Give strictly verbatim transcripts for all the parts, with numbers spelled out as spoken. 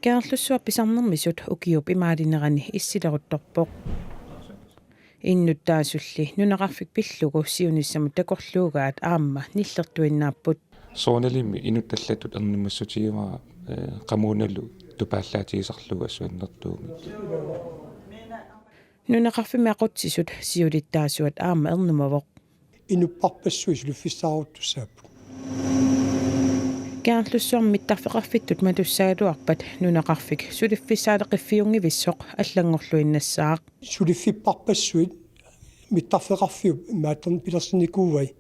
Kangerlussuaq pisarnermisut ukiup imaalinerani issileruttorpoq. Innuttaasulli nunaqarfik pillugu siunissamut takorluugaat aamma nillertuinnaapput. Soorunalimi inuttut allatut ernumassutigivara, eh, qamuunalu tupaallaatigisarlugu assut annertuumik. Nunaqarfimmi aqutsisut siulittaasuat aamma ernumavoq. Inupparpassuit suliffissaaruttussaapput. Kangerlussuarmi mittarfeqarfittut matussagaluarpat nunaqarfik suliffissaaleqiffiunngivissoq allanngorluinnassaaq. Suliffipparpassuit mittarfeqarfiup imaattorn pilersinnikuuai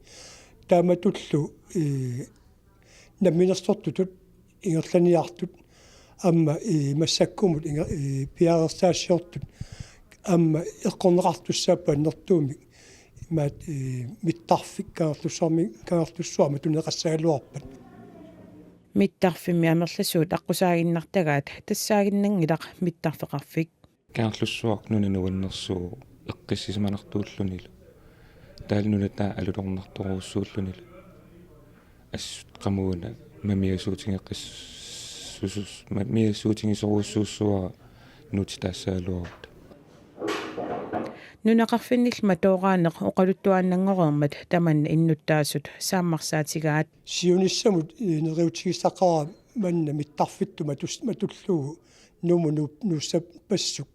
taamatullu, eh, namminersortutut ingerlaniartut aamma, eh, massakkumut inger-, eh, piareersaassiortut aamma eqqorneqartussaapput annertuumik imaat, eh, mittarfik Kangerlussuarmi, Kangerlussuarmi tuneqassagaluarpat. Mittarfimmi amerlasuut aqqusaaginnartagaat tassaaginnanngilaq mittarfeqarfik. Kangerlussuaq nuna nuannersuuvoq eqqissisimanartuullunilu. Taavalu nunataa alutornartorujussuullunilu. Assut qamuuna mamiasuutigeqqissusus-, mamiasuutigisorujussuussuara nuutitaassagaluarutta. Nunaqarfinnillu matooraaneq oqaluttuaannanngoreermat tamanna innuttaasut saammarsaatigaat. Siunissamut, eh, neriuutigissaqaara manna mittarfittut matus-, matullugu Nuummut nuu-, nuussappassuk,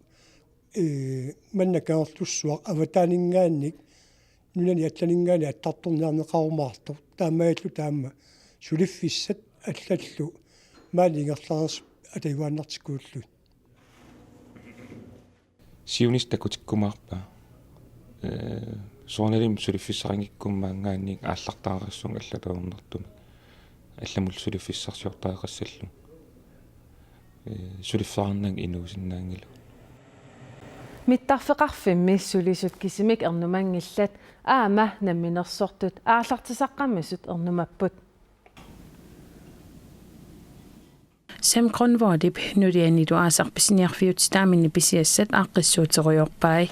eh, manna Kangerlussuaq avataaninngaanniit nunani allaninngaanniit attartorniarneqarumaartoq taamaalilluta aamma suliffissat allallu maani ingerlareersut atajuaannartikkuullugit. Siunissaq takutikkumaarpaa. Eh, soorunalimi suliffissaqanngikkumaanngaanniit aallartariaqassuunga allatornartumik. Allamullu suliffissarsiortariaqassallunga. Eh, suliffeqarnanga inuusinnaanngilagut. Mittarfeqarfimmi sulisut kisimik ernumanngillat aamma namminersortut aallartisaqqammisut ernumapput. Sam Grønvoldip nulianilu aasaq pisiniarfiutitaaminni pisiassat aaqqissuuterujoorpai.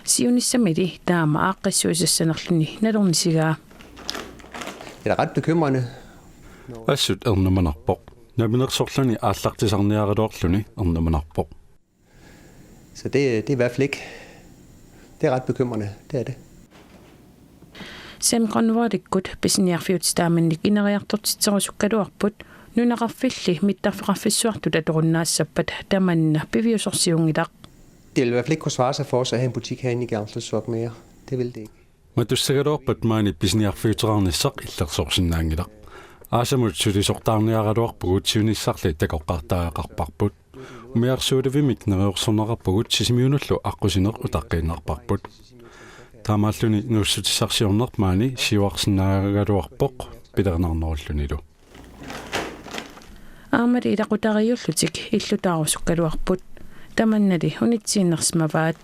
Siunissamili taama aaqqissuisassanerluni nalornisigaa. Det er ret bekymrende. Assut ernumanarpoq. Namminersorluni aallartisarniaraluarluni ernumanarpoq. Så det, det er i hvert fald ikke, det er ret bekymrende, det er det. Sam Grønvoldikkut pisiniarfiutitaaminnik ineriartortitserusukkaluarput nunaqarfilli mittarfeqarfissuartut atorunnaassappat tamanna piviusorsiunngilaq. Det vil i hvert fald ikke kunne svare sig for os at have en butik herinde i Kangerlussuaq mere. Det vil det ikke. Matussagaluarpat maani pisiniarfiuteqarnissaq illersorsinnaanngilaq. Aasamut sulisortaarniaraluarpugut siunissarli takoqqaartariaqarparput. Umiarsualivimik neriorsorneqarpugut Sisimiunullu aqqusineq utaqqiinnarparput. Taamaalluni nuussutissarsiorneq maani siuarsinnaagaluarpoq pilerinarnerullunilu. Aammali ilaqutariiullutik illutaarusukkaluarput. Tamannali unitsiinnarsimavaat.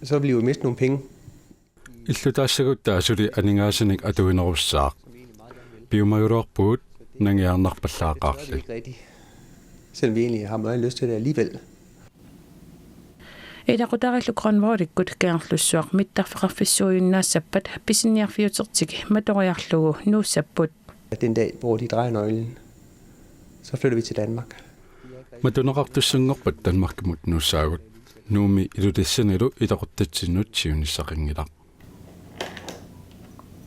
Så vil I jo miste nogle penge. Illutaassagutta suli aningaasanik atuinerussaaq. Piumagaluarpugut nangiarnarpallaaqaarli. Ikke rigtigt. Selvom vi egentlig har meget lyst til det alligevel. Ilaqutariillu Grønvoldikkut Kangerlussuaq mittarfeqarfissuujunnaassappat pisiniarfiutertik matoriarlugu nuussapput. Den dag, hvor de drejer nøglen, så flytter vi til Danmark. Matuneqartussanngorpat Danmarkimut nuussaagut. Nuummi Ilulissanilu ilaqutatsinnut siunissaqanngilaq.